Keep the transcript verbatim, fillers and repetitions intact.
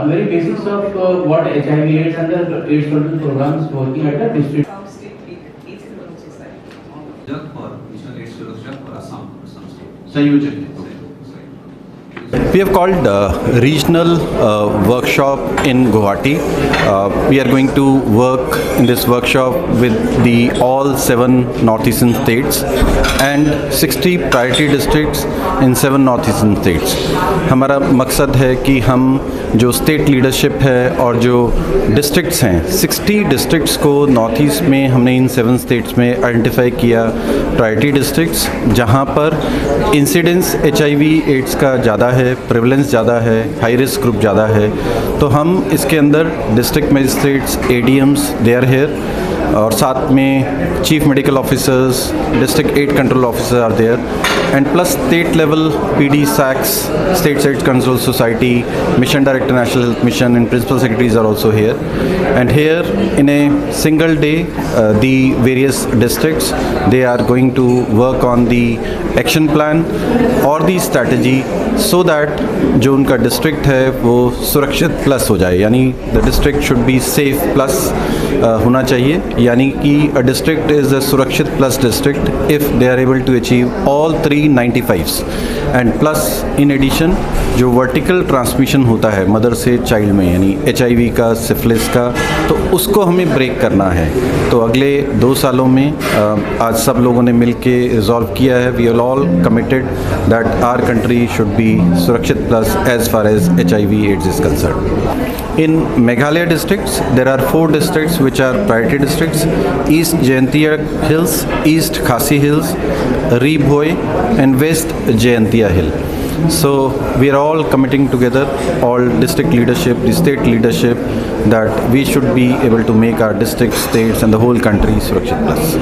On the very basis of uh, what H I V AIDS and the AIDS control programs working at the district. Assam State AIDS AIDS Control Society. Surakshit for Assam, Assam State. संयोजन है। We have called a regional uh, workshop in Guwahati. Uh, we are going to work in this workshop with the all seven northeastern states and sixty priority districts in seven northeastern states. हमारा मकसद है कि हम जो स्टेट लीडरशिप है और जो डिस्ट्रिक्ट्स हैं, सिक्सटी डिस्ट्रिक्ट्स को नॉर्थ ईस्ट में हमने इन सेवन स्टेट्स में आइडेंटिफाई किया, प्रायोरिटी डिस्ट्रिक्ट्स, जहाँ पर इंसिडेंस एच आई वी एड्स का ज़्यादा है, प्रेवलेंस ज़्यादा है, हाई रिस्क ग्रुप ज़्यादा है। तो हम इसके अंदर district magistrates, A D Ms, they are here, और साथ में chief medical officers, district AIDS control officer are there, and plus state level P D SACs, State AIDS Control Society, Mission Director National Health Mission, and principal secretaries are also here. And here, in a single day, uh, the various districts, they are going to work on the action plan or the strategy, so that जो उनका डिस्ट्रिक्ट है वो सुरक्षित प्लस हो जाए, यानी the district should be safe plus होना चाहिए। यानी कि a district is a सुरक्षित प्लस district if they are able to achieve all three ninety fives, and plus in addition जो वर्टिकल ट्रांसमिशन होता है मदर से चाइल्ड में, यानी एच आई वी का, सिफिलिस का, तो उसको हमें ब्रेक करना है। तो अगले दो सालों में अ, आज सब लोगों ने मिलके रिजॉल्व किया है, we are all committed that our country should be Surakshit Plus as far as H I V AIDS is concerned. In Meghalaya districts, there are four districts which are priority districts: East Jaintia Hills, East Khasi Hills, Ri Bhoi, and West Jaintia Hill. So we are all committing together, all district leadership, the state leadership, that we should be able to make our districts, states, and the whole country Surakshit Plus.